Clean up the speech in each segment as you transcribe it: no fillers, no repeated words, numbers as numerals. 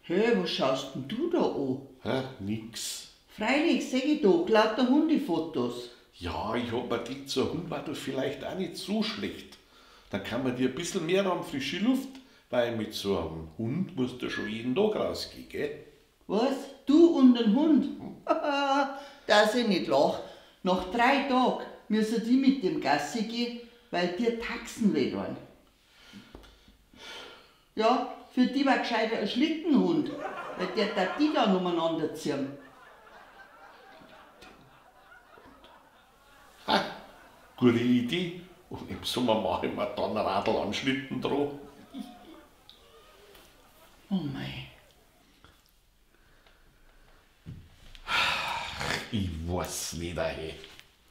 Hä, was schaust denn du da an? Hä? Nix. Freilich, seh ich doch, lauter Hundefotos. Ja, ich hab mir gedacht, so ein Hund war doch vielleicht auch nicht so schlecht. Dann kann man dir ein bisschen mehr an frische Luft, weil mit so einem Hund musst du schon jeden Tag rausgehen, gell? Was? Du und ein Hund? Dass ich nicht lach. Nach 3 Tagen müssen die mit dem Gassi gehen, weil dir Taxen weh tun. Ja, für die war gescheiter ein Schlittenhund, weil der darf die dann umeinander ziehen. Ha, gute Idee. Und im Sommer mache ich mir dann ein Radl an Schlitten dran. Oh mei. Ich weiß nicht, ey.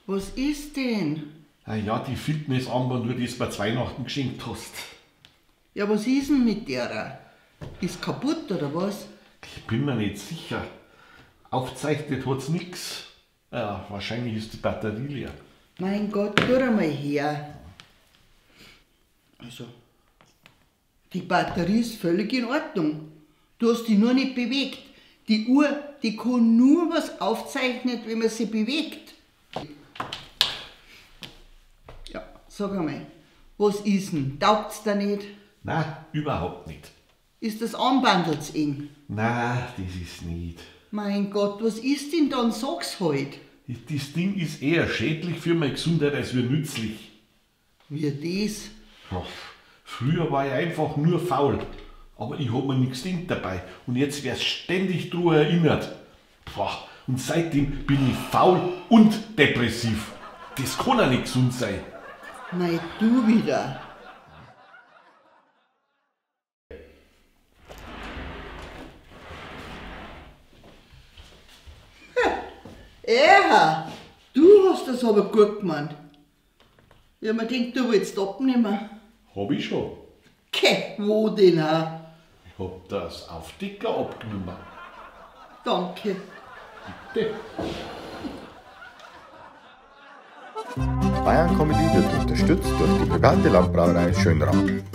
Was ist denn? Ah ja, die Fitnessarmbanduhr, die du mir zu Weihnachten geschenkt hast. Ja, was ist denn mit der? Ist kaputt oder was? Ich bin mir nicht sicher. Aufzeichnet hat's nix. Ja, wahrscheinlich ist die Batterie leer. Mein Gott, tu einmal her. Also, die Batterie ist völlig in Ordnung. Du hast die nur nicht bewegt. Die Uhr, die kann nur was aufzeichnen, wenn man sie bewegt. Ja, sag einmal, was ist denn? Taugt's da nicht? Nein, überhaupt nicht. Ist das Armbandel zu eng? Nein, das ist nicht. Mein Gott, was ist denn dann? Sag's halt. Das Ding ist eher schädlich für meine Gesundheit als wie nützlich. Wie das? Ja, früher war ich einfach nur faul. Aber ich hab mir nix gedacht dabei. Und jetzt wär's ständig dran erinnert. Boah, und seitdem bin ich faul und depressiv. Das kann ja nicht gesund sein. Mei, du wieder. Eha, du hast das aber gut gemeint. Ja, man denkt, du willst abnehmen. Hab ich schon. Ke, wo denn auch? Ich hab das auf Dicker abgenommen. Danke. Bitte. Bayern Comedy wird unterstützt durch die private Landbrauerei Schönrath.